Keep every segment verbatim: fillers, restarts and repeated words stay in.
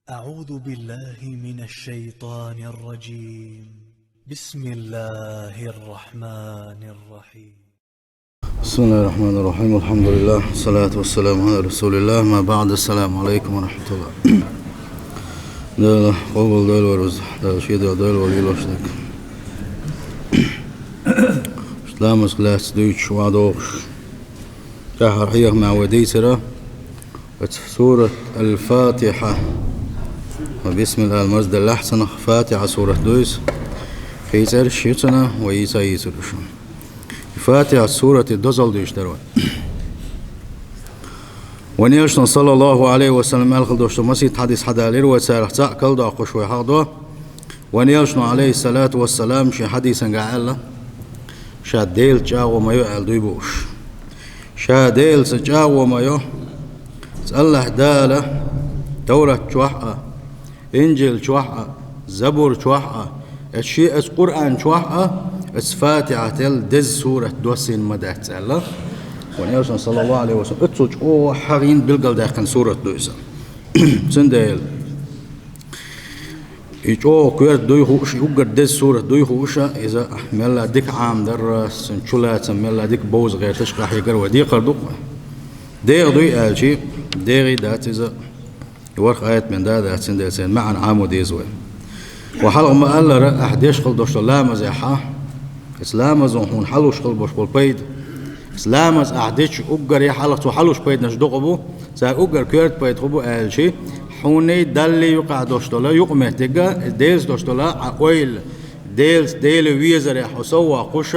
أعوذ بالله من الشيطان الرجيم. بسم الله الرحمن الرحيم. بسم الله الرحمن الرحيم. الحمد لله. والصلاة والسلام على رسول الله. ما بعد. السلام عليكم ورحمة الله. Дала къобал дойла вар веза. Дала шеда дойла вар йилаш дак. Ламаз лац дуйч ва дохуш. ТӀаьхьара хьеха ма вай дийцара. Оцу сурат Аль-Фатиха. Ва бисмилла ал-марз даллахь санах Фатиха сурат дуйс. Хийцар ши цана ва йийца йийцар ушу. Фатиха сурат и дозал дуйш дар вай. Ван элчано, саллаллаху алейхи ва саллям, аьлла хила долуш масийттаза хьадис хьадалийра вай, царах цхьаъ калдоккхуш вай хьахдо. Ван элчано, алейхиссалату вассалам, шен хьадисангахь аьлла, ша Делаца чӀагӀо ма йо аьлла дуй бууш. Ша Делаца чӀагӀо ма йо, АллахӀ Дала Таврат чохь а, Инжил чохь а, Забур чохь а, эцу шен эцу Къуръан чохь а, эцу Фатихьател деза сурат доссийна ма дац аьлла. Ван элчано, саллаллаху алейхи ва саллям, оццул чӀогӀа хьагӀийна билгалдаьккхина сурат ду иза. Цундела и чӀогӀа коьрта дуй хууш, и уггар деза сурат дуй хууш, иза мелла дика Ӏамадар, цуьнан чулацам мелла дика бовза гӀерташ къахьегар вай декхар ду-кх вай. ДегӀа дуй аьлчи, дегӀий дац иза. И ворхӀ аят мен да дац, цундела церан маьӀна Ӏамо деза вай. Ва хьалха ма-аллара, ахь деш хила долуш долу ламазехь, эцу ламазо хьуна хьалуш хила болуш болу пайда. Эцу ламаз ахь дечу уггаре хьалха цо хьалуш пайданаш дукха бу, цара уггар коьрта пайда хӀун бу аьлчи, хьуний Даллий юкъахь долуш долу юкъаметтиг, Делаца долуш долу хьан ойла, Делаца, Дела везарехь хьо сов воккхуш,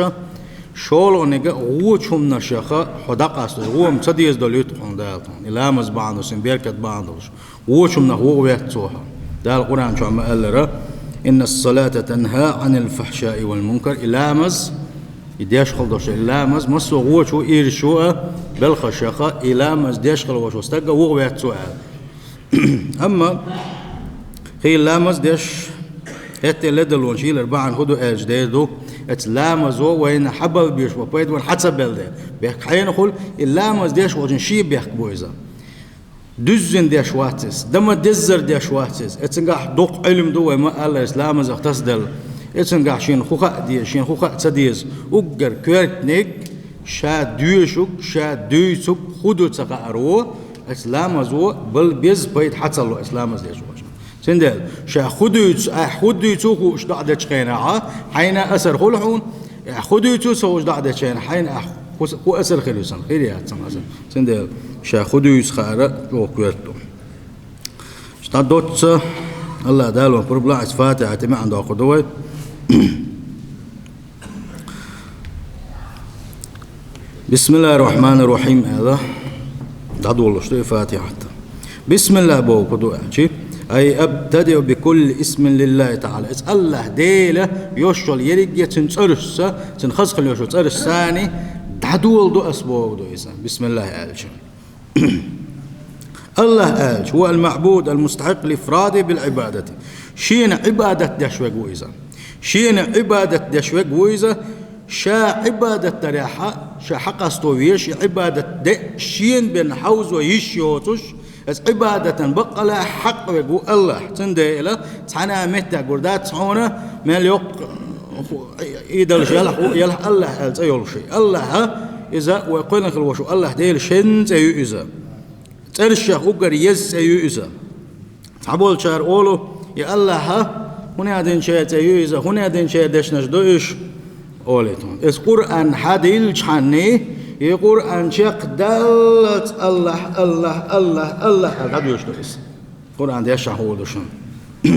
шолгӀаниг а вочу хӀуманашха хьо дӀакъасто, вон ца деза долу юьту хьуна Дала тхуна. И ламаз бахьана долуш, и беркат бахьана долуш. Вочу хӀуманах вуха веттац цо хьо. Дала Къуръан чохь ма-аллара: «Инна ас-салата танха Ӏанил фахьшаи вал мункар». И ламаз, и деш хила долуш, и ламаз, массо а вочу, ирчу а, белхашха, и ламаз деш хила волчу стага вуха веттац цо аьлла. Амма хила ламаз деш, хӀетте ледарлонаш йилар бахьана хӀун ду аьлча дер ду, эцу ламазо вайна хьабалбеш бо пайда вайна хьа ца белла дела. Бехк хьенан хуьлу, и ламаз деш волчун шен бехк бу иза. Дуьззина деш вац иза, дан ма-деззара деш вац иза. Эцунгахь дукха Ӏилма ду вай ма-аллара, ламазах тасаделла. Эцунгахь шена хӀун хаа деза, шена хӀун хаа ца деза. Уггар коьртаниг ша доьшург, ша дуьйцург хӀун ду ца хаар ву, эцу ламазо бала беза пайда хьа ца ло эцу ламаз деш волчун. Цундела, ша хӀун дуьйцу, ахь хӀун дуьйцу хууш доӀа дечу хенахь, хьайна асар хуьлу хьуна, ахь хӀун дуьйцу ца хууш доӀа дечу хенахь, хьайна ахь хӀун, хӀун асар хир ю сан, хир яц сан асар. Цундела, ша хӀун дуьйцу хаара чӀогӀа коьрта ду. Ша доцца, АллахӀ Дала ван пурба лахь, эцу Фатихьатан маьӀна доккхур ду вай. «Бисмиллахир-рахманир-рахим», аьлла, дӀадолалуш ду и Фатихьат. «Бисмиллах» бохург хӀун ду аьлчи, «Ай абтадиу бикулли исмин лиллахи таӀала». Иза АллахӀ Дела йолуш йолу ерриге а цуьнан цӀарашца, цуьнан хаза хила йолуш йолу цӀарашца санна, дӀадоладу ас бохург ду иза, бисмиллах аьлча. АллахӀ аьлча, «Хува ал-маъбуд ал-мустахьикъ лил-ифради бил-Ӏибадати». Шена Ӏибадат деш верг ву иза. Шена Ӏибадат деш верг ву иза. Ша Ӏибадат дарехь, ша хьакъасто везаш, и Ӏибадат де шена бен хьовзо йиш йоцуш, эцу Ӏибадатан баккъалла хьакъ верг ву АллахӀ. Цундела цхьана а меттехь гур дац хьуна, мел йоккха идолаш ялахь, ялахь АллахӀ аьлла цӀе йолуш. АллахӀ, иза вай кхоьллина хила волуш ву АллахӀ Дела шен цӀе ю иза. ЦӀерашех уггар еза цӀе ю иза. Цхьаболчара олу, и АллахӀ хӀун аьлла динчеран цӀе ю иза, хӀун аьлла динчеран дешнаш ду уьш, олий тхуна. Иза Къуръан хьадиллачхьанний, и Къуръан чекхдаллалц АллахӀ, АллахӀ, АллахӀ, АллахӀ аьлла дӀадоьшуш ду иза. Къуръан дешахь хуур ду шуна.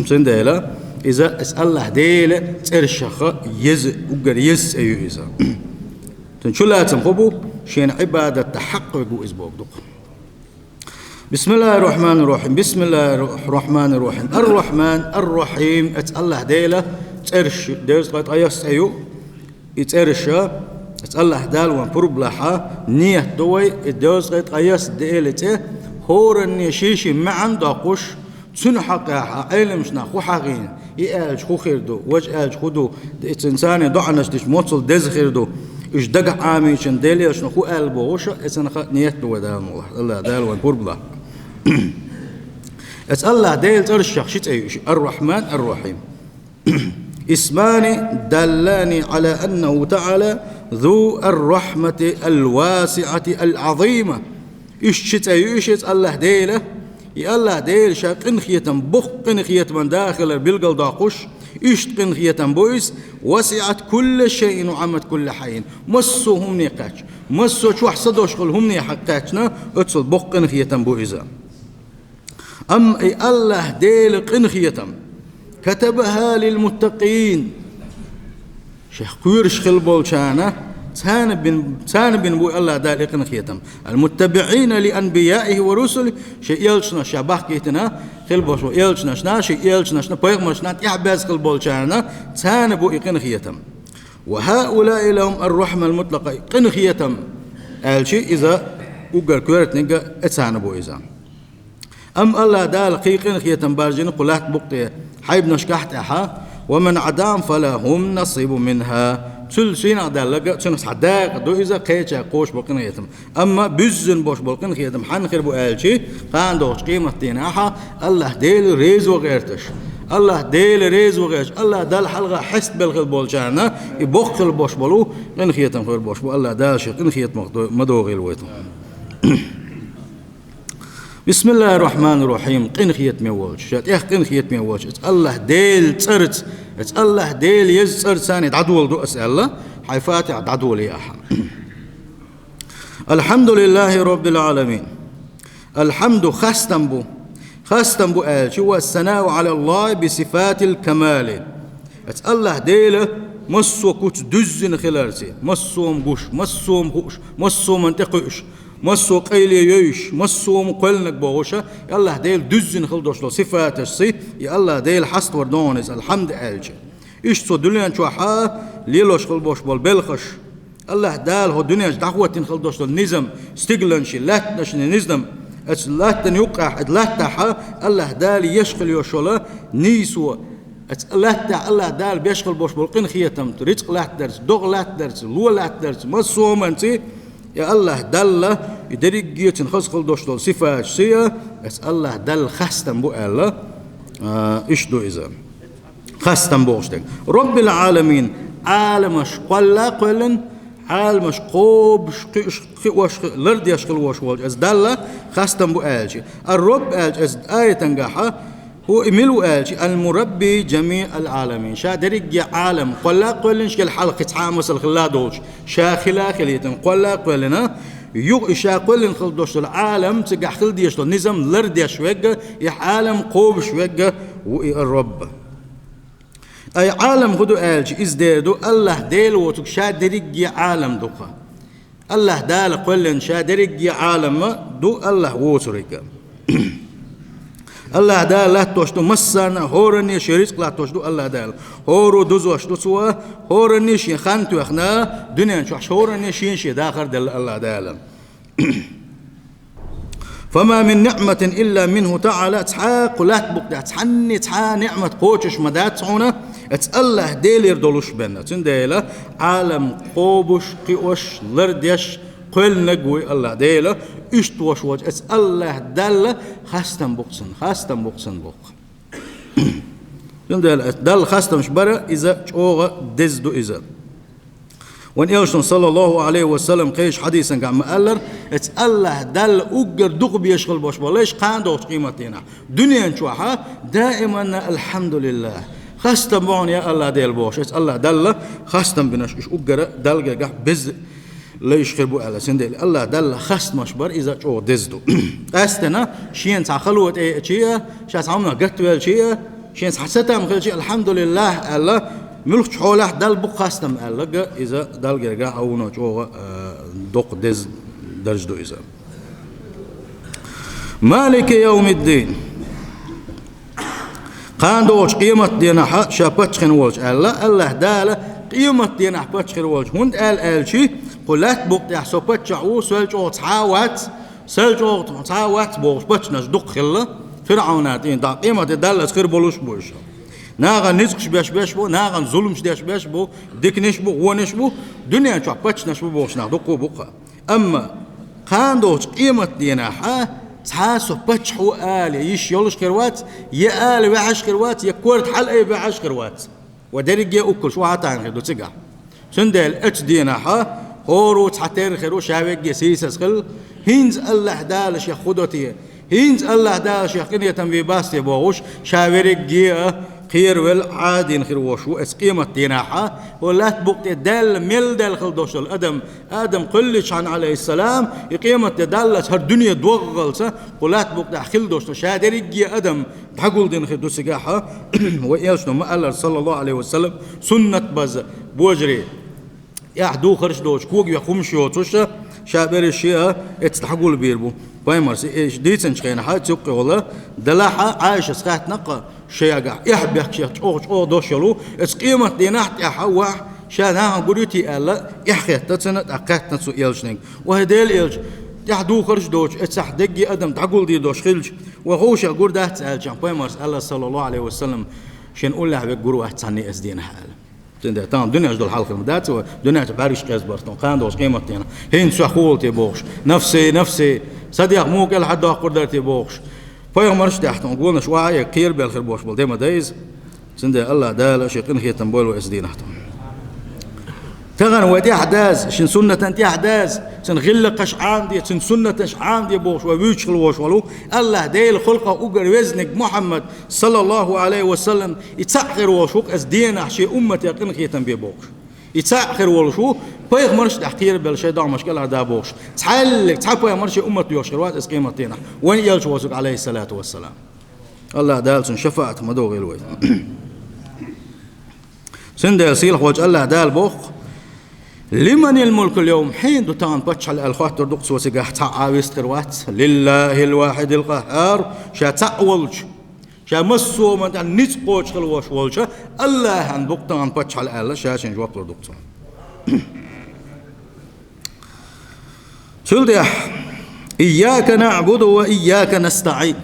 Цундела иза, иза АллахӀ Дела цӀерашех еза, уггар еза цӀе ю иза. Цуьнан чулацам хӀун бу, шена Ӏибадат дан хьакъ верг ву иза бохург ду-кх. Бисмиллахир-рахманир-рахим. Бисмиллахир-рахманир-рахим. Ар-Рахман, Ар-Рахим, эцу АллахӀ Дела цӀераш, дезткъе ткъайесна цӀе ю. И цӀераш, эцу АллахӀ Дала ван пурба лахь, нийят ду вай, и дезткъе ткъайесна Делан цӀе, хӀоранне шен-шен маьӀна доккхуш, цуьнан хьокъехь Ӏеламнаха хӀун хьагӀийна, и аьлча хӀун хир ду, важа аьлча хӀун ду, и цуьнан царна доӀанаш дича моццул деза хир ду, уьш дагахь Ӏамийча Делан элчано хӀун аьлла бохуш, эцунах нийят ду вай Дала мукъ лахь. АллахӀ Дала вайн пурба лахь. Эцу Аллахь Делан цӀерашкахь ши цӀе ю уьш: Ар-Рахьман, Ар-Рахьим. Исмани даллани Ӏала аннаху таӀала зу ар-рахьмати ал-васиӀати ал-Ӏазима. Иштта ши цӀе ю уьш эцу Аллахь Делан. И Аллахь Дела ша къинхетам, боккха къинхетаман да хилар билгалдоккхуш, иштта къинхетам бу иза: «ВасиӀат кулла шайин ва Ӏаммат кулла хьайин». Массо а хӀумане кхаьчна, массо а чохь са долуш хилла хӀумане кхаьчна, оццул боккха къинхетам бу иза. Амма и Аллахь Делан къинхетам: «Катабаха лил-муттакъин». Шех кхоьруш хилла болчарна, царна бин, царна бина бу Аллахь Дала и къинхетам. «Ал-муттабиӀина ли анбияихи ва русулихи», шен элчанаш, ша бахкийтина хилла болуш болу элчанашна, шен элчанашна, пайхамаршна тӀаьхьабаьзза хилла болчарна, царна бу и къинхетам. «Ва хаулаи лахум ар-рахьма ал-мутлакъа», къинхетам аьлча, иза уггар коьртаниг а царна бу иза. Амма Аллахь Дала кхин къинхетам баржийна кху латта букъа тӀе хьайбанашкахь а тӀехь: «Ва ман Ӏадахум фа лахум насибун минха». Цул сийнахь даьлларг а, цуьнах цхьа дакъа ду иза, кхечаьрга кхочуш болу къинхетам. Амма буьззина болуш болу къинхетам хьанна хир бу аьлча, кхана догӀучу къематдийнахь Аллахь Дела реза ван гӀерташ, Аллахь Дела реза ван гӀерташ, Аллахь Далла хьалха хьестабелла хилла болчарна и боккха хилла болуш болу къинхетам хир болуш бу. Аллахь Дала шен къинхетамах до-, ма догӀийла вай тхуна. Бисмиллахир-рахманир-рахим. Къинхетаме волчу, ша тӀех къинхетаме волчу, эцу Аллахь Делан цӀарца, эцу Аллахь Делан еза цӀарца царна дӀадоладу аса аьлла, хьайн фатихьа дӀадолий ахьа. Алхьамдулиллахи роббил Ӏаламин. Алхьамду, хастам бу. Хастам бу аьлча, ва ас-санау Ӏалаллахи би сифатил камали. Эцу Аллахь Делан массо а куц дуьззина хиларца, массо а гуш, массо а хууш, массо а тӀекхуьуш, массо а къайле йовзуш, массо а кхоьллинарг бохуша, Аллахь Дела дуьззина хила долуш долу сифаташца, и Аллахь Дела хьаставар догӀу иза, алхьамду аьлча. Иштта цо дуьнен чохь лелош хила болуш болу белхаш, Аллахь Дала хӀокху дуьнен чу дӀахӀоттийна хила долуш долу низам, стигланаш, лаьттанаш низам, оцу латтана юккъехь, оцу латтахь Аллахь Дала еш хила йолуш йолу нийсо, оцу латтахь Аллахь Дала беш хила болуш болу къинхетамца, рицкъ латтарца, догӀа латтарца, ло латтарца, массо а хӀуманца, и Аллахь Далла, и дерриге а цуьнан хаза хила долуш долу сифаташца, оцу Аллахь Далла хастам бу аьлла, а, иштта ду иза. Хастам бохуш дерг. Роббил Ӏаламин, Ӏаламаш кхолла а кхоьллина, Ӏаламаш кхобуш, кхиош, кхиош, лардеш хила волуш волчу оцу Далла хастам бу аьлча. Ар-Робб аьлча оцу аятангахь, хӀу и мила ву аьлча, ал-мурабби жамиъал Ӏаламин. Ша дерриге Ӏалам кхолла а кхоьллина, шел хьалха кхин цхьа а масал хилла а долуш, ша хила а хилийтина, кхолла а кхоьллина, юха и ша кхоьллина хила долуш долу Ӏалам, цигахь хила дезаш долу низам лардеш верг а, и Ӏалам кхобуш верг а ву и Ар-Робб. Ай Ӏалам хӀун ду аьлча, иза дера ду, Аллахь Дела воцург ша дерриге Ӏалам ду-кх. Аллахь Дала кхоьллина ша дерриге Ӏалам ду Аллахь воцург. Аллахь Дала латтош ду массарна а, хӀоранне а шен рицкъ латтош ду Аллахь Дала. ХӀоро дузош ду Цо, хӀоранне а шен хан тоьхна, дуьнен чохь хӀоранне а шен-шен дахар делла Аллахь Дала. «Фама мин ниъматин илла минху таӀала», цхьа а кху латта букъ тӀехь цхьанне цхьа а ниъмат кхочуш ма дац хьуна, оцу Аллахь Делера долуш бен. Цундела Ӏалам кхобуш, кхиош, лардеш, кхоьллинарг ву и Аллахь Дела, иштта волуш волчу оцу Аллахь Далла хастам бу-кх цунна, хастам бу-кх цунна боху. Цундела оцу Далла хастамаш бар иза чӀогӀа деза ду иза. Вайн элчано, саллаллаху Ӏалайхи ва саллам, кхечу хьадисангахь ма-аллара, оцу Аллахь Далла уггар дукха безаш хила болуш болу лайш кхана догӀучу къематдийнахь. Дуьнен чохь даиманна «Алхьамдулиллахь, хастам бу хьуна, я Аллахь Дела» бохуш, оцу Аллахь Далла хастам бинарш уьш уггара Далла гергахь беза лайш хир бу аьлла. Цундела Аллахь Далла хастамаш бар иза чӀогӀа деза ду. Къаьсттина шена цхьа хало тӀееача а, ша цхьа хӀуманах гатвелча а, шен цхьа сатам хилча а, «Алхьамдулиллахь» аьлла, муьлххачу хьолехь Далла бу-кх хастам аьлларг а, иза Далла гергахь хьуна чӀогӀа, а, доккха деза дарж ду иза. Малики йовмиддин. Кхана догӀучу къематденахь ша паччахьна волчу аьлла, Аллахь Дала къематденахь паччахьна волчу. ХӀунда аьлла аьлча, кху латта букъ тӀехь со паччахь ву, сол чӀогӀа цхьа а вац, сол чӀогӀа цхьа а вац бохуш паччахьнаш дукха хилла, ФирӀавна тӀе, дӀа къематде даллалц хир болуш бу уьш. Нахана ницкъаш беш беш бу, нахана зуламаш деш беш бу, диканаш бу, вонаш бу, дуьнен чохь паччахьнаш бу бохуш нах дукха бу-кх. Амма кхана догӀучу къематденахь Цхьа со паччахь ву ала йиш йолуш хир вац, я ала ваьхьаш хир вац, я корта хьалаайба ваьхьаш хир вац. Ва дерриге а уккалш ву хьан тахана хир ду цигахь. Цундела оцу дийнахьа хӀора ву цхьатерра хир ву, ша верриге сийсаз хила, хӀинца АллахӀ Дала шех хӀу до те, хӀинца АллахӀ Дала шех къинхетам бе бац те бохуш, ша верриге а кхеравелла Ӏадийна хир волуш ву оцу къематан дийнахьа, хӀо лаьтта букъа тӀе даьлла мел даьлла хила долуш долу адам, Адам кхоьллинчхьана, Ӏалайхиссалам, и къематде даллалц хӀара дуьне доггӀалца, кху лаьтта букъа тӀехь хила долуш долу ша дерриге а адам дӀагулдина хир ду цигахьа, вай элчано ма-аллара, саллаллаху Ӏалайхи ва саллам, суннат база божарий. ТӀехь духарш доцуш, когавеха хӀумаш йоцуша, ша берриш а эцца дӀагулбийр бу. Пайхамарс и дийцинчу хенахьа, цу юккъехула, делахьа Ӏайшас хаьттина-кх шегахь, эхь бехк шех чӀогӀа-чӀогӀа дош йолу, эцца къематан дийнахь тӀехьа вахь, ша нахана гур ю те аьлла, эхь хетта цуьнан, тӀаккха хаьттина цу элчаниг. Вай Делан элча, тӀехь духарш доцуш, эццахь дерриге а адам дӀагулдийр долуш хилча, вай хӀу шех гур дац аьлча, пайхамарс аьлла, саллаллаху Ӏалайхи ва саллам, шен уллехь верг гур вац цхьанне эцца дийнахь аьлла. Цундела тахана дуьненчу долу хьал хир ма дац, вай дуьненчу бӀаьргаш къезбар тахана, кхана долчу къематдийнахь. ХӀинца сох хӀу волу те бохуш, нафси, нафси, сан дегӀ муха кӀелхьардоккхур дара те бохуш. Пайхамарш а тӀехь тахана гонаш вахьа, кхерабелла хир болуш болу де ма дай иза. Цундела АллахӀ Дала шен къинхетам бойла вай эцца дийнахь тахана. Тахана вай тӀехь даза, шен суннатан тӀехь даза, цуьнан гӀиллакхаш Ӏамаде, цуьнан суннаташ Ӏамаде бохуш вай вуьйцуш хила волуш волу, АллахӀ Делан халкъах уггар везниг Мухьаммад, саллаллаху Ӏалайхи ва саллам, и цхьаъ хир волуш ву-кх эцца дийнахь шен умматех къинхетам бе бохуш. И цхьаъ хир волуш ву, пайхамарш а тӀехь кхерабелла шайн догӀмаш кӀелхьарда бохуш. Цхьаьллиг, цхьа пайхамар шен уммат йохуш хир вац эцца къематдийнахь, вайна элча воцург, Ӏалайхиссалату вассалам. АллахӀ Дала цуьнан шафаӀат ма догӀийла вай. Цундела сийлахь волчу АллахӀ Дала боху: «Лиманил мулкул йовм?» Хьенан ду тахана паччахьалла аьлла хоттур ду-кх цо цигахь, цхьа а вист хир вац. «ЛиллахӀил вахьидил къаххар», ша цхьаъ волчу, ша массо а хӀуманна тӀехь ницкъ кхочуш хила волуш волчу АллахӀан бу-кх тахана паччахьалла аьлла, ша шен жоп лур ду-кх цо. Цул тӀаьхьа: «Ийяка наъбуду ва ийяка настаӀин».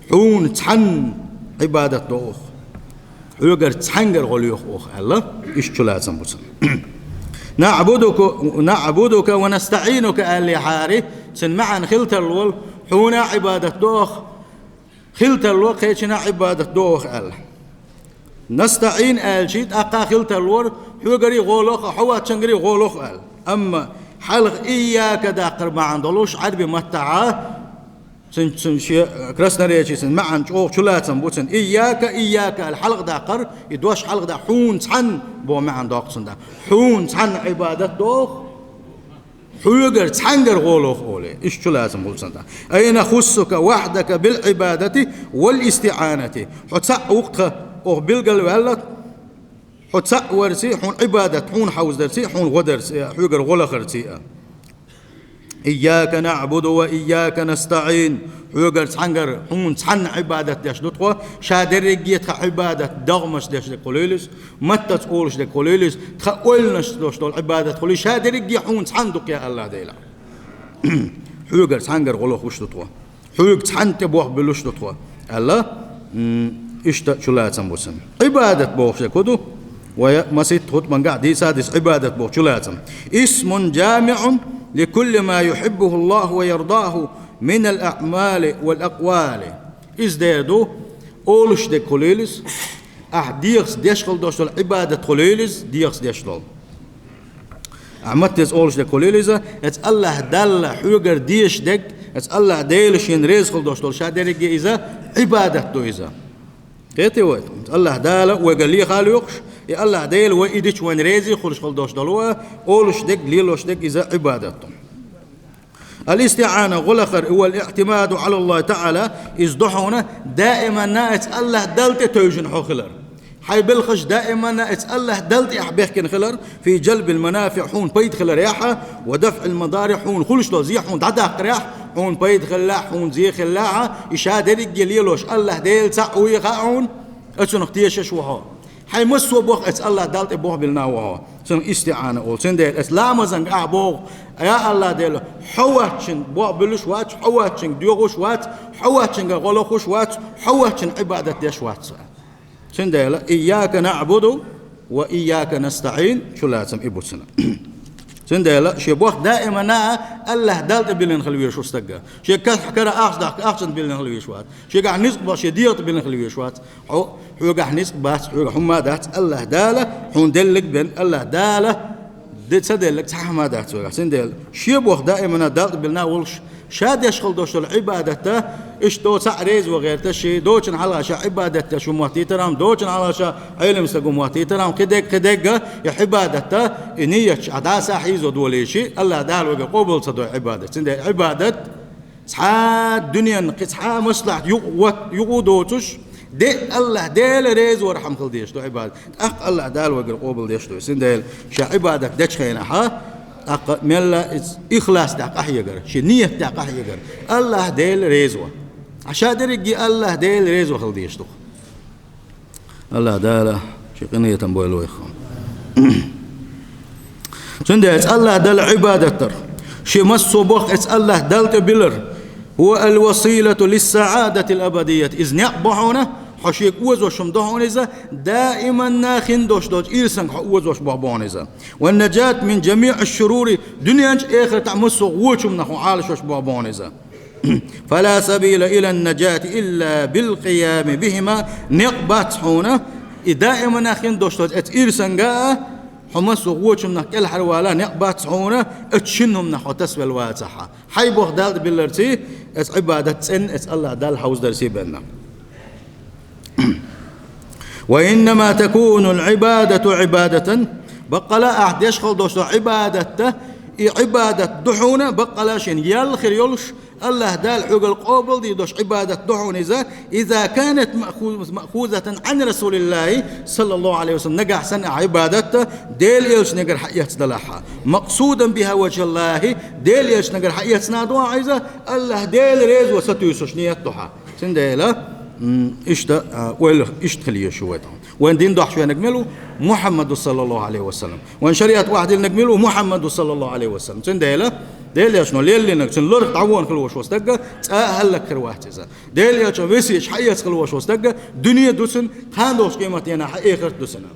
Хьуна цхьанна Ӏибадат до оха. Хьоьгара цхьаьнгара гӀо лоьху оха аьлла, иштта чулацам бу цуьнан. «Наъбудука, наъбудука ва настаӀинука» аьллехьара, цуьнан маьӀна хила тарло, хьуна а Ӏибадат до оха, хила тарло, кхечанна а Ӏибадат до оха аьлла. «НастаӀин» аьлча, тӀаккха хила тарлора, хьоьгара а гӀо ло оха, хьо воцчуьнгара а гӀо ло оха аьлла. Амма хьалха «ийяка» даккхар маьӀна долуш, Ӏаьрби маттахьа, цуьнан, цуьнан шен красноречие, цуьнан маьӀна чӀогӀа чулацам бу цуьнан. «Ийяка, ийяка» аьлла хьалха даккхар, и дош хьалха даккхар, хьуна цхьанна боху маьӀна доккху цуьнан тӀаккха. Хьуна цхьанна Ӏибадат до оха, хьоьгара цхьаьнгара гӀо ло оха олий, иштта чулацам хуьлу цуьнан тӀаккха. «Ай нахуссука вахьдака бил Ӏибадати вал истиӀанати». Хьо цхьаъ ву-кх тхан, оха билгал а ваьлла, хьо цхьаъ варций, хьуна Ӏибадат, хьуна хьовза дарций, хьуна гӀо дарций, хьоьгара гӀо лахарций а. «Ийяка наъбуду ва ийяка настаӀин». Хьоьгара цхьаьнгара, хьуна цхьанна Ӏибадат деш ду тхо, ша дерриге а тхан Ӏибадат догӀмашца деш дерг хуьлийла иза, маттаца олуш дерг хуьлийла иза, тхан ойланашца долуш долу Ӏибадат хуьлийла, ша дерриге а хьуна цхьанна ду-кх, я АллахӀ Дела. Хьоьгара цхьаьнгара гӀо лохуш ду тхо. Хьоьга цхьанна тӀе болх буьллуш ду тхо, аьлла, м, иштта чулацам бу цуьнан. Ӏибадат бохуш дерг хӀун ду? Вай масийтта хутбангахь дийца а дисна, Ӏибадат боху чулацам. «Исмун жамиӀун ликулли ма юхьиббуху Аллаху ва ярдаху минал аъмали вал акъвали». Иза дера ду, олуш дерг хуьлийла иза, ахь дегӀаца деш хила долуш долу Ӏибадат хуьлийла иза, дегӀаца деш долу. Ахь маттаца олуш дерг хуьлийла иза, эцу АллахӀ Далла хьоьгара дезаш дерг, эцу АллахӀ Дела шена реза хила долуш долу ша дерриге а иза Ӏибадат ду иза. Кхетий вай? АллахӀ Дала вайга леха а лоькхуш, и АллахӀ Дела вай и дича вайна реза а хуьлуш хила долуш долу а, олуш дерг, лелош дерг иза Ӏибадат ду. Ал-истиӀана, гӀо лахар, и вал иътимаду Ӏала АллахӀи ТаӀала, иза ду хьуна даиманна эцу АллахӀ Далла тӀе тевжина хьо хилар. Хьайн белхаш даиманна эцу АллахӀ Далла тӀе ахь бехкина хилар, фи жалбил манафиӀ, хьуна пайда хиларехь, ва дафӀил мадари, хьуна хуьлуш долу зе хьуна дӀадаккхарехь, хьуна пайда хилалахь, хьуна зе хилалахь, и ша дерриге лелош АллахӀ Дела цхьаъ вуй хаьа хьуна, оцунах тешаш ву хьо. Хьайн массо а болх эцу АллахӀ Далла тӀе болх биллина ву хьо. Цунах истиӀана олу. Цундела эцу ламазанга ахь боху: «Я АллахӀ Дела, хьо воцчунна болх буьллуш вац, хьо воцчуьнга доьхуш вац, хьо воцчуьнга гӀо лохуш вац, хьо воцчунна Ӏибадат деш вац». Цундела «Ийяка наъбуду ва ийяка настаӀин» чулацам и бу цуьнан. Цундела шен боху даимана АллахӀ Далла тӀе биллина хила везаш ву стаг. Шен кара ахча дахка ахчанна биллина хила везаш вац. Шегахь ницкъ бахка шен дегӀан тӀе биллина хила везаш вац. Хьо, хьоьгахь ницкъ бац, хьоьгахь хӀумма дац, АллахӀ Дала хьуна деллиг бен, АллахӀ Дала де ца деллиг цхьа хӀума дац хьоьгахь. Цундела шен боху даимана Далла тӀе биллина а волуш, ша деш хила долуш долу Ӏибадатта, иштта цхьаъ реза ван гӀерта шен, доцчун хьалха ша Ӏибадат деш ву моттийтархьама, доцчун хьалха ша Ӏелам стаг ву моттийтархьама, кхидерг, кхидерг, и Ӏибадатта, и нияташ а дӀаса хьийзо долийша, АллахӀ Дала вайгара къобал ца дой Ӏибадат. Цундела Ӏибадат цхьа дуьненна, кхин цхьа маслахьат юкъа ват-, юкъа доцуш, де АллахӀ Дела реза вархьама хила дезаш ду Ӏибадат. ТӀаккха АллахӀ Дала вайгара къобал деш ду. Цундела ша Ӏибадат дечу хенахьа, тӀаккха мелла иза ихлас тӀехь къахьегар, шен ният тӀехь къахьегар, АллахӀ Дела реза ван. Ша дерриге АллахӀ Дела реза ван хила дезаш ду. АллахӀ Дала шен къинхетам бойла вайх. Цундела АллахӀ Далла Ӏибадат дар, шен массо а боху эца АллахӀ Далла тӀе билар, هو الوسيلة للسعادة الأبدية. Иза некъ бу хьуна, хьо шега озош хӀума ду хьуна иза, даиманна хин долуш долчу ирсанга хьо озош боху бу хьуна иза. والنجاة من جميع الشرور, дуьнен чу, эхартахь массо а вочу хӀуманах хьо Ӏалашош боху бу хьуна иза. فلا سبيل إلى النجاة إلا بالقيام بهما. Некъ бац хьуна, и даиманна хин долуш долчу эца ирсанга а, хьо массо а вочу хӀуманах кӀелхьарвала некъ бац хьуна, эца шина хӀуманах хьо тасавелла вацахьа. Хьайн боху Далла тӀе билларций, эца Ӏибадат цӀена, эца АллахӀ Далла хьовзадарций бенна. وإنما تكون العبادة عبادة, баккъала ахь деш хила долуш долу Ӏибадатта, и Ӏибадат ду хьуна, баккъала шена ял хир йолуш, АллахӀ Дала хьоьгара къобал дийр долуш Ӏибадат ду хьуна иза, إذا كانت مأخو-, مأخوذة عن رسول الله صلى الله عليه وسلم, нагахь санна ахь Ӏибадатта Делан элчанегара хьаэцна далахьа. مقصودا بها وجه الله, Делан элчанегара хьаэцна а ду ахь иза, АллахӀ Дела реза ван сатуьйсуш ният ду хьан. Цундела, м, иштта, а, ойла иштта хила езаш ю вай тахана. Вайн дин дохьуш венаг мила ву? Мухьаммаду саллаллаху Ӏалайхи ва саллам. Вайн шариат охьадиллинаг мила ву? Мухьаммаду саллаллаху Ӏалайхи ва саллам. Цундела, Делан элчано леллинарг, цуьнан ларах дӀавоьдуш хила волуш волу стаг цкъа а хӀаллакьхир вац иза. Делан элчано весеташ хьаэца хила волуш волу стаг дуьне а ду цуьнан, кхана долчу къематдийнахь а эхарт а ду цуьнан.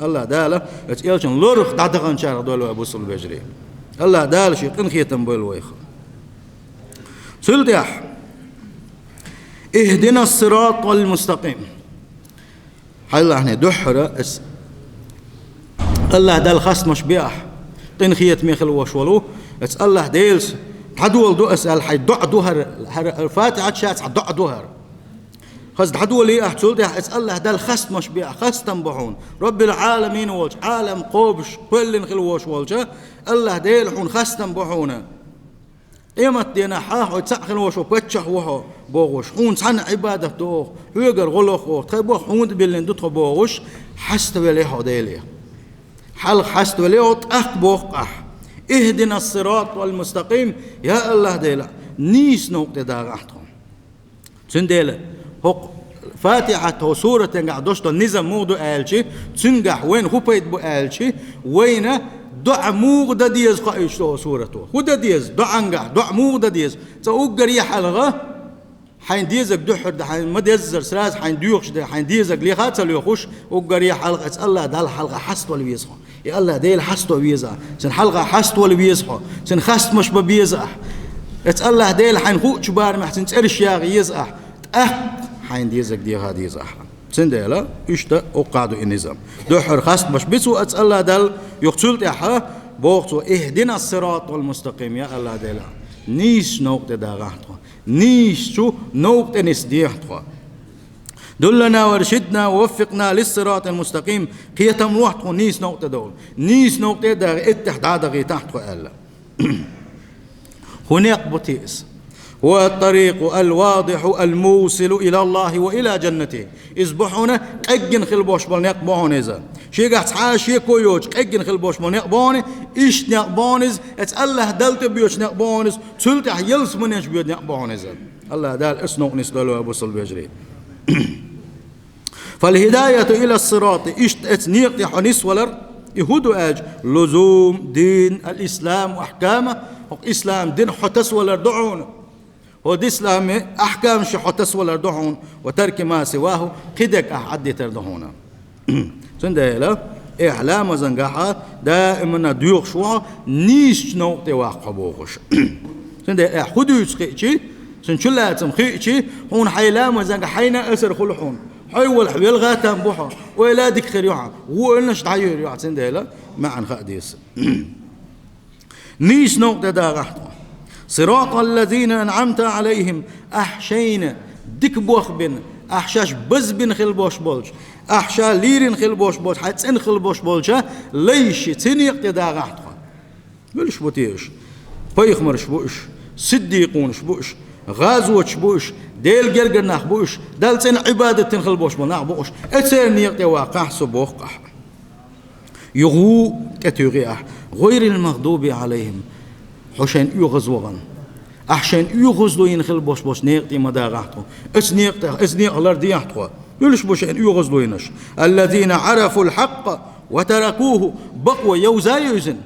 АллахӀ Дала оцу элчанан ларах дӀадаханчарах дойла вай, бусалба вежарий. АллахӀ Дала шен къинхетам бойла вайх. Цул тӀаьхьа: اهدنا الصراط المستقيم. Хьаллахьне дуьххьара ас АллахӀ Далла хастамаш бе ахь, къинхетаме хила волуш волу, ас АллахӀ Делаца дӀадоладу ас аьлла хьайн доӀа ду хӀара, хӀара, хӀара Фатихьат ша цхьа доӀа ду хӀара. Хаза дӀадолий ахь, цул тӀаьхьа ас АллахӀ Далла хастамаш бе ахь, хастам бу хьуна. Роббил Ӏаламийн волчу, Ӏалам кхобуш, кхоьллина хила волуш волчу АллахӀ Дела хьуна хастам бу хьуна. Къематдийнахь хьо цхьаъ хила волуш волу паччахь ву хьо бохуш, хьуна цхьанна Ӏибадат до оха, хьоьгара гӀо лоху оха, тхайн боху хьуна тӀе биллина ду тхо бохуш, хьаставелла хьо Деле. Хьалха хьаставелла хьо, тӀаккха боху ахь: اهدنا الصراط المستقيم, я АллахӀ Дела, нийса новкъа тӀе дагӀа ахь тхо. Цундела хӀокху Фатихьат хӀокху суратангахь долуш долу низам муха ду аьлча, цуьнгахь вайна хӀун пайда бу аьлча, вайна доӀа муха дан деза хоуьйтуш ду хӀокху сурато. ХӀун дан деза? ДоӀангахь доӀа муха дан деза? Цкъа уггаре хьалха хьайн дезарг дуьххьара дан, хьайн ма-деззара сразу хьайн доьхуш дан, хьайн дезарг леха а ца лоьхуш, уггаре хьалха эца АллахӀ Далла хьалха хьаставала веза хьо. И АллахӀ Дела хьасто веза ахь. Цуьнан хьалха хьаставала веза хьо. Цуьнан хастамаш бан беза ахь. Эца АллахӀ Дела хьайна хуучу барамехь цуьнан цӀераш яха еза ахь. ТӀаккха хьайна дезарг деха деза ахь. Цундела, иштта оккхахь ду и низам. Дуьххьара хастамаш би цо эца АллахӀ Далла, юха цул тӀаьхьа боху цо: اهدنا الصراط المستقيم, я АллахӀ Дела, нийсачу новкъа тӀе дагӀахь тхо. Нийсачу новкъа тӀе нисдехьа тхо. دلنا وارشدنا ووفقنا للصراط المستقيم. Кхетам лохьа тхуна нийса новкъа тӀе довла. Нийса новкъа тӀе а дагӀий, эттех дӀа а дахийтахьа тхо аьлла. ХӀун некъ бу те иза? هو الطريق الواضح الموصل إلى الله وإلى جنته. Иза бу хьуна къеггина хила болуш болу некъ бу хьуна иза. Шегахь цхьа а шеко йоцуш къеггина хила болуш болу некъ бу хьуна, иштта некъ бу хьуна иза, эца АллахӀ Далла тӀе боьдуш некъ бу хьуна иза, цул тӀаьхьа ялсаманечу боьду некъ бу хьуна иза. АллахӀ Дала оцу новкъа нисдойла вай, бусалба вежарий. فالهداية إلى الصراط, иштта эца некъа тӀе хьо нисвалар, и хӀун ду аьлча, لزوم دين الإسلام وأحكامه, хӀокху ислам динах хьо тасавалар ду хьуна. ХӀокху исламан ахькамашна хьо тасавалар ду хьуна, وترك ما سواه, кхидерг ахь Ӏаддитар ду хьуна. Цундела, Эхь ламазангахьа даимана доьхуш ву хьо, нийсачу новкъа тӀе ваккха хьо бохуш. Цундела эхь хӀун дуьйцу хиъчи, цуьнан чулацам хиъчи, хьуна хьайн ламазанга хьайна а асар хуьлу хьуна. Хьо валахь велха там бу хьо, ойла дика хир ю хьан, вон а дӀайоьр ю хьан, цундела маьӀна хаа деза. Нийса новкъа тӀе дагӀахь тхо. صراط الذين أنعمت عليهم, ахь шайна дика бохбина, ахь шаьш базбина хила бош болчу, ахь ша лийрина хила бош болчу, хьайн цӀена хила бош болчу лайши цу некъа тӀе дагӀахь тхо. Муьлш бу те уьш? Пайхамарш бу уьш, сиддикъунаш бу уьш, гӀазоташ бу уьш, Делан гергара нах бу уьш, Далла цӀена Ӏибадат дина хила бош болу нах бу уьш. Эцеран некъа тӀе ваккхахь со боху ахь. ЮхӀу тӀетуьйхи ахь. غير المغضوب عليهم. Хьо шайна оьгӀаз вахана. Ахь шайна оьгӀазло йина хила бош болчу некъа тӀе ма дагӀахь тхо. Эцу некъа тӀе, эцу некъах лардехьа тхо. Муьлш бу шайна оьгӀазло йинарш? الذين عرفوا الحق وتركوه. Бакъо йовза а йовзина.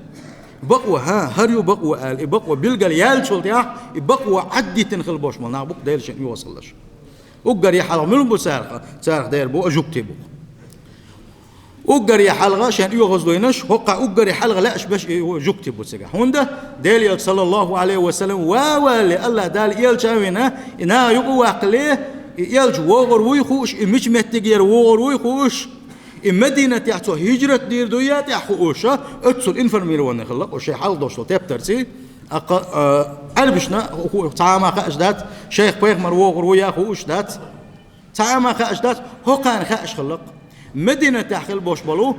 Бакъо, хӀан, хӀара ю бакъо аьлла, и бакъо билггал яьллачул тӀаьхьа, и бакъо Ӏаддитина хила бош болу нах бу-кх Дела шайна оьгӀаз хилларш. Уггаре хьалха муьлш бу царах? Царах дера бу а жугтий бу. Уггаре хьалха шайна оьгӀаз лойнаш, хӀокхахь уггаре хьалха лаьаш беш и жугтий бу цигахь. ХӀунда? Делан элча, саллаллаху Ӏалайхи ва саллам, ван а валале, АллахӀ Дала элча а вина, и наха юкъа а ваккхале, и элча вогӀур вуй хууш, и мича меттигера вогӀур вуй хууш, и Мадинатехь цо хӀижрат дийр дуй а тӀехь хууш, оццул информированный хилла-кх уьш шайн хьалха долуш долу тептарций. Аккха, а, Ӏаьрбашна ху-, цхьа а ма хаьаш дац, шайх пайхамар вогӀур ву я хууш дац. Цхьа а ма хаьаш дац, хӀокхарна хаьаш хилла-кх. Мадинатехь хила бош болу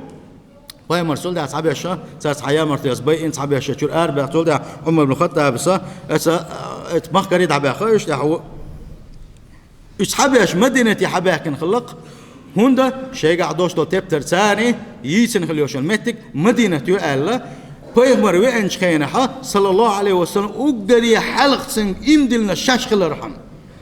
пайхамар цул тӀаьхьа цхьаберш, цара цхьа ямарт яц, байина цхьаберш чуьра арабаьхна, цул тӀаьхьа Ӏумар ибн Хаттабас, эца, а, эца махкарий дӀабаьхна, уьш тӀаьхьа ву. Уьш цхьаберш Мадинате хьабаьхкина хилла-кх, хӀунда шайгахь долуш долу тептар царний йийцина хила йолуш йолу меттиг Мадинат ю аьлла, пайхамар веанчу хенахьа, саллаллаху Ӏалайхи ва саллам, уггаре хьалха цуьнга иман диллинарш шаьш хилархьама,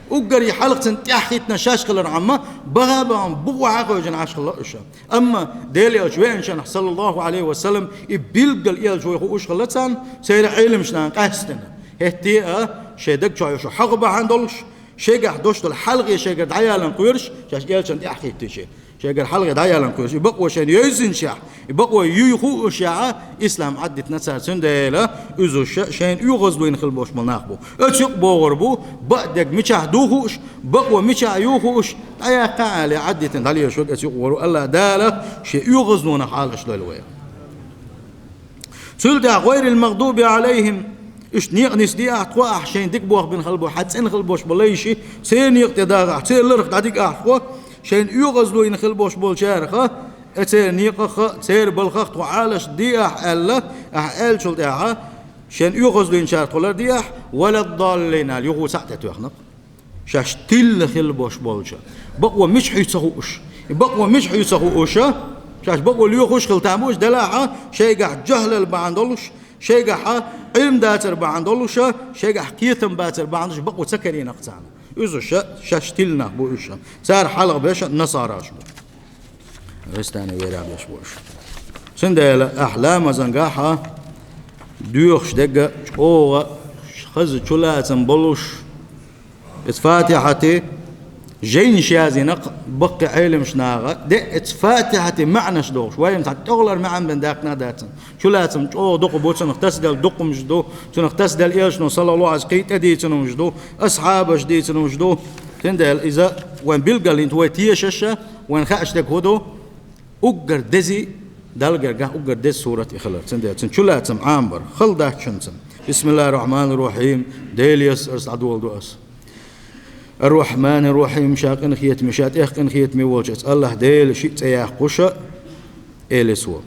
уггаре хьалха цунна тӀаьхьахӀиттинарш шаьш хилархьама, баха а бахана букъо хьакхевшина Ӏаш хилла уьш. Амма Делан элча веанчу хенахь, саллаллаху Ӏалайхи ва саллам, и билггал элча вуй хууш хилла царна, церан Ӏеламнаха къаьстина. ХӀетте а шайн даг чохь йолуш хьагӀ бахьана долуш, шайгахь долуш долу хьалхе шайгара дӀаялан кхоьруш, шаьш элчанна тӀаьхьахӀиттича, шайгара хьалхе дӀаялан кхоьруш, и бакъо шайна йовзинчехь, и бакъо юй хуушехь, ислам Ӏаддитина цара, цундела уьш шайна оьгӀазлойна хила бош болу нах бу. Оцу юкъа богӀур бу, бакъдерг мичахь ду хууш, бакъо мичахь ю хууш, дӀаяккха а аьлла, Ӏаддитина дӀалелаш верг оцу юкъа вогӀур ву, АллахӀ Дала шен оьгӀазлонах хьалаш дойла вай. Цул тӀаьхьа гӀайрил магӀдуби Ӏалайхим, иштта некъа нисде ахь тхо, ахь шайна дика бохбина хила бо-, хьан цӀена хила бош болу лайши, церан некъа тӀе дагӀахь, церан ларах дӀадига ахь тхо, шайна оьгӀазлойна хила бош болчараха, э, церан некъаха, церан балхах тхо Ӏалаш де ахь аьлла, ахь аьллачул тӀаьхьа, шайна оьгӀазлойначара тхо ларде ахь, валаддаллин аьлла, юху цхьаъ тӀетоьхна-кх. Шаьш тилла хила бош болча. Бакъо мича хьуьйца хууш. И бакъо мича хьуьйца хууша, шаьш бакъо лоьхуш хила там бу уьш, делахьа, шайгахь жахӀлал бахьана долуш, шайгахьа Ӏилм дацар бахьана долуша, шайгахь кхетам бацар бахьана долуш, бакъо ца карийна-кх царна. Уьш ша-, шаьш тилла нах бу уьш. Цара хьалха беша насараш бу. Вестане вера беш бу уьш. Цундела ахь ламазангахьа доьхуш дегга чӀогӀа хаза чулацам болуш, Эца Фатихьати жайнаш язйина-кх баккхий Ӏеламнаха, де эца Фатихьати маьӀнаш дохуш, вайна цхьа тӀехулара маьӀна бен даьккхина а дац цуьнан. Чулацам чӀогӀа дукха бу, цунах тасаделла дукхамаш ду, цунах тасаделла элчано, саллаллаху Ӏалайхи ва саллам, кхин а тӀедийцинарш ду, асхьабаша дийцинарш ду. Цундела иза вайн билгалйинчу вай тешаша, вайн хаьаш дерг хӀун ду? Уггар дези Далла гергахь уггар деза сурат и хилар. Цундела цуьнан чулацам Ӏамабар. Хала дац шуна цуьнан. Бисмиллахир-рахманир-рахим. Дела яссарца дӀадоладу ас. Ар-Рахманир-рахим. Ша къинхетаме, ша тӀех къинхетаме волчу эца АллахӀ Дела шиъ цӀе яккхуша, элира цо.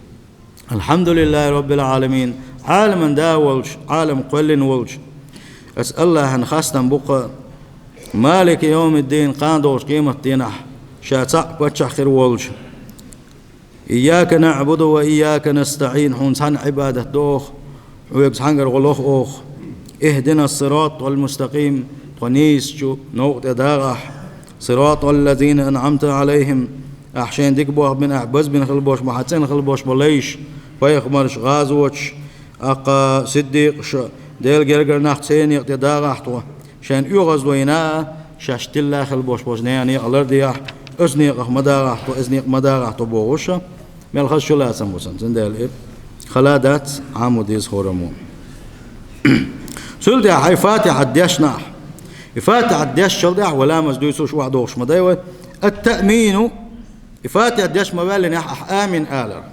Алхьамдулиллахи роббил Ӏаламин. Ӏаламан да волчу, Ӏалам кхоьллина волчу эца АллахӀан хастам бу-кх. Малики йовмиддин, кхана долчу къематдийнахь ша цхьаъ паччахь хир волчу. Ийяка наӀбуду ва ийяка настаӀин, хьуна цхьанна Ӏибадат до оха, хьоьга цхьаьнгара гӀо лоху оха. Ихдинас-сиратал мустакъим, тхо нийсачу новкъа тӀе дагӀахь. Сиратал лазина анӀамта Ӏалайхим, ахь шайна дика бохбина, ахь базбина хила бош бу, хьан цӀена хила бош бу лайш, пайхамарш, гӀазоташ, аккха сиддикъаш, Делан гергара нах, церан некъа тӀе дагӀахь тхо. Шайна оьгӀазло йина а, шаьш тилла хила бош болчу нехан некъа лардехь, оцу некъах ма дагӀахь тхо, оцу некъа ма дагӀахь тхо бохуша. Мел хаза шу лацам бу сан, цундела и хала дац, Ӏамо деза хӀораммо. Цул тӀехьа хьай Фатихьат дешна ахь. И Фатихьат дешчул тӀехьа вай ламаз дуьйцуш охьадогӀуш ма дай вай. Ат-таъмину, и Фатихьат деш ма ваьллинехь ахь амин алар.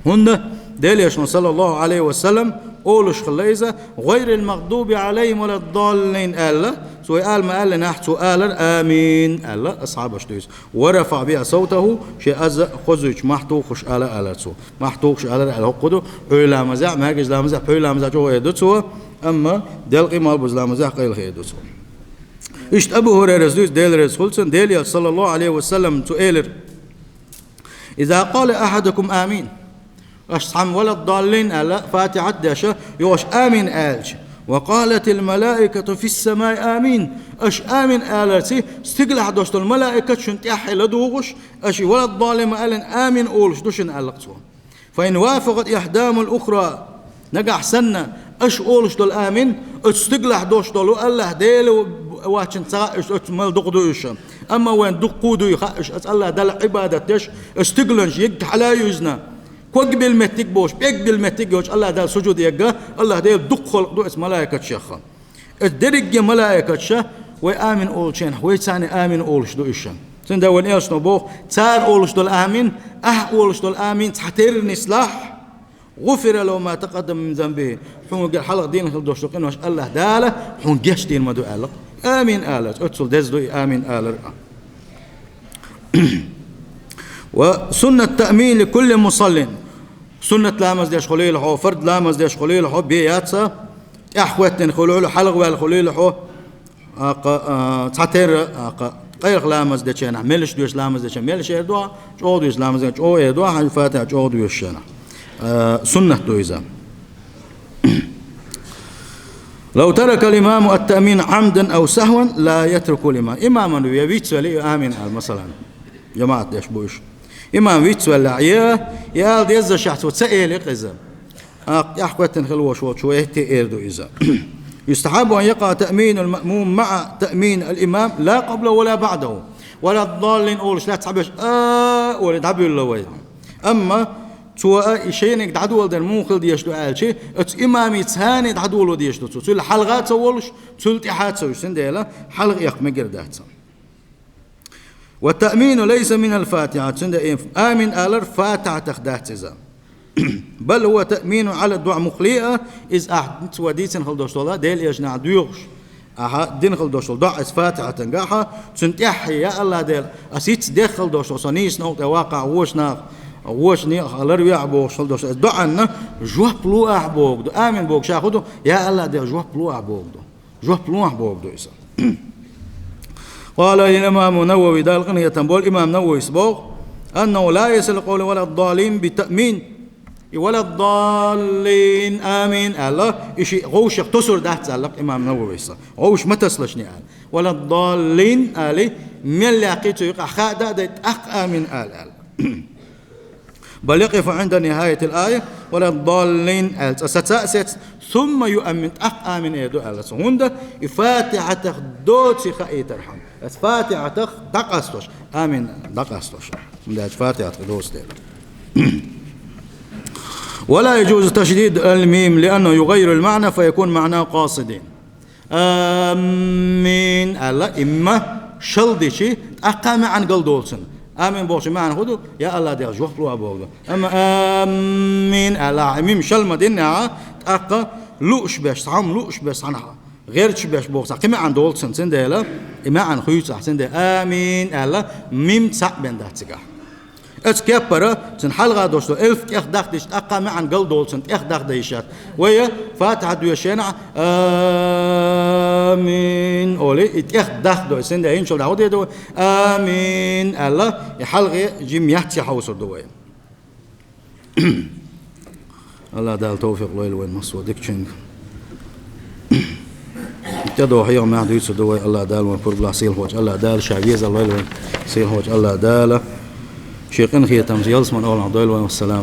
ХӀунда Делан Элчано, саллаллаху Ӏалайхи ва саллам, олуш хилла иза, «гӀайрил магӀдуби Ӏалайхим ва ладдаллин» аьлла, цо вай ала ма аьллинехь, цо алар «амин» аьлла, асхьабаш дуьйцу. «Ва рафаӀа биха савтаху», шен аз хозуьйтуш, мохь тухуш ала алар цо. Мохь тухуш алар аьлла хӀокху ду, Ӏуьйра ламазехь, маьркӀажа ламазехь, пхьуьйра ламазехь чӀогӀа эр ду цо, амма делкъий малхбуза ламазехь къайла хир ду цо. Иштта Абу ХӀурайрас дуьйцу, Дела реза хуьлда цунна, Делан Элчано, саллаллаху Ӏалайхи ва саллам, цо элира: «Иза къала ахьадукум амин». Аша цхьамма «ва ладдаллин» аьлла, Фатихьат а дешна, юха аша амин аьлча, «ва къалатил малаикату фис самаи амин». Аша амин аларца, стигалахь долуш долу малаикат шуна тӀаьххье ладугӀуш, аша «ва ладдаллин» ма аьллина, амин олуш ду шуна аьлла цо. «Фа ин вафакъат ихьдахумул ухра». Нагахь санна, аша олуш долу амин, оцу стигалахь долуш долу АллахӀ Дела ваччанца ца хаьа, оцу мел дукха ду уьш. Амма вайн дуккха а дуй хаьа уьш, оцу АллахӀ Далла Ӏибадат деш, оцу стигаланаш егга хьала а юьзна, ког билла меттиг а болуш, пӀелг билла меттиг а йолуш, АллахӀ Далла сужуд егга, АллахӀ Дела дукха халкъ ду оцу малаикатех. Оцу дерриге малаикаташа вай амин олучу хенахь, вай царна амин олуш ду уьш. Цундела вайн Элчано боху, цара олуш долу амин, ахь олуш долу амин цхьатерра нислахь, «гӀуфира лаху ма такъаддама мин занбихи». Хьуна гер хьалха дина хила долуш долу къинош АллахӀ Дала хьуна гечдийр ма ду аьлла. Амин алар, оццул деза ду и амин алар а. Ва суннат таъмин ли кулли мусаллин. Суннат ламаз деш хуьлийла хьо, фард ламаз деш хуьлийла хьо, бен яц, тӀаьхьахӀоьттина хуьлийла, хьалхаваьлла хуьлийла хьо, аккха, а, цхьатерра, аккха, къайлаха ламаз дечу хенахь, меллаша доьшу ламаз дечу хенахь, меллаша эр ду, чӀогӀа доьшу ламаз дечу хенахь, чӀогӀа эр ду, хьан Фатихьа чӀогӀа доьшучу хенахь. А, суннат ду иза. «Лав таракал имаму ат-таъмин Ӏамдан ав сахван ла ятрукул имам». Имаман ве вицвелли, амин ал, масалан, жамаӀат деш бу уьш. Имам вицвеллехь, я, я ала деззашехь, цо ца эли иза. ТӀаккха тӀаьхьахӀоьттина хила волуш волчо хӀетте эр ду иза. «Юстахьаббу ан якъа таъминул маъмум маъа таъмин ал-имам ла къабла ва ла баъдаху». «Ва ла даллин» олуш лаьцна цхьаберш «а» олий дӀабуьллу вай. Амма цо а и шайниг дӀадоладар муха хила дезаш ду аьлча, оцу имамица цхьаьна дӀадоло дезаш ду цо. Цул хьалха а ца волуш, цул тӀаьхьа а ца вуьш, цундела хьалха эккха мегар дац. «Ва таъмину лайса минал Фатихьа», цундела и амин алар Фатихьатах дац иза. «Бал хӀува таъмину Ӏала дуӀа мухлиа», иза ахь цо дийцина хила долуш дола, Делан Элчанах доьхуш, ахьа дина хила долуш дола доӀа иза Фатихьатан гахьа, цунна тӀаьххье, я АллахӀ Дела, ас хӀинца дехна хила долуш дола, со нийсачу новкъа тӀе ваккхахь, вочу наха, вочу некъах ларвехьа бохуш хила долуш, иза доӀанна жоп луахь боху ду. Амин боху ша хӀун ду, я АллахӀ Дела, жоп луахь боху ду. Жоп лохь боху ду иза. Къала имаму Навави, Далла къинхетам болу имам Нававис боху: «Аннаху ла ясилу къавлу ва ла даллин би таъмин». И «ва ла даллин, амин» аьлла, и ши гӀовшах тосур дац аьлла имам Нававис. ГӀовш ма тасалаш ни аьлла. «Ва ла даллин» али, мел яьккхи цу юкъахь хаа дан а дай, тӀаккха «амин» аьлла аьлла. «Бал якъифу Ӏинда нихаятил ая, ва ла даллин», аьлла, цкъа саца а сецна, «сумма юъаммин», тӀаккха «амин» эр ду аьлла цо. ХӀунда и Фатихьатах доций хаийтархьама. Ас Фатихьатах дӀакъастош, «амин» дӀакъастош. ХӀунда аьлча Фатихьатах доцу дела. «Ва ла яжузу ташдид ал-мим, лианнаху югаййиру ал-маъна, фа якуну маъна къасидин». «Амин» аьлла, имма шал дичи, тӀаккха маьӀна галдолу цунна. «Амин» бохучу маьӀна хӀун ду? Я АллахӀ Дела, жоп луа боху ду. Амма «амин» аьлла, и мим шал ма диннехьа, тӀаккха лууш беш, цхьа хӀума лууш беш, цхьана гӀерташ беш боху, цхьа кхин маьӀна долу цунна, цундела и маьӀна хуьйцу ахь, цундела «амин» аьлла, мим цхьаъ бен дац цигахь. Оцу кеппара цуьнан хьалха долуш долу элп тӀех дахдича, тӀаккха маьӀна галдолу цунна тӀех дахда йиш яц. Вай Фатихьа доьшучу хенахь «Амин» олий, и тӀех дахдо, и синде хӀинчул дӀа хӀун де ду вай? «Амин» аьлла, и хьалхе жим яц я хьовсур ду вай. АллахӀ Дала тавфикъ лойла вайн массо а дикачуьнга. ТӀедогӀу хьехамехь дуьйцур ду вай, АллахӀ Дала вайн пурба лахь сийлахьчу АллахӀ Дала, Ша везар лойла вайн сийлахьчу АллахӀ Дала. Шен къинхетамца ялсаман олахь дойла вайн. Вассалам.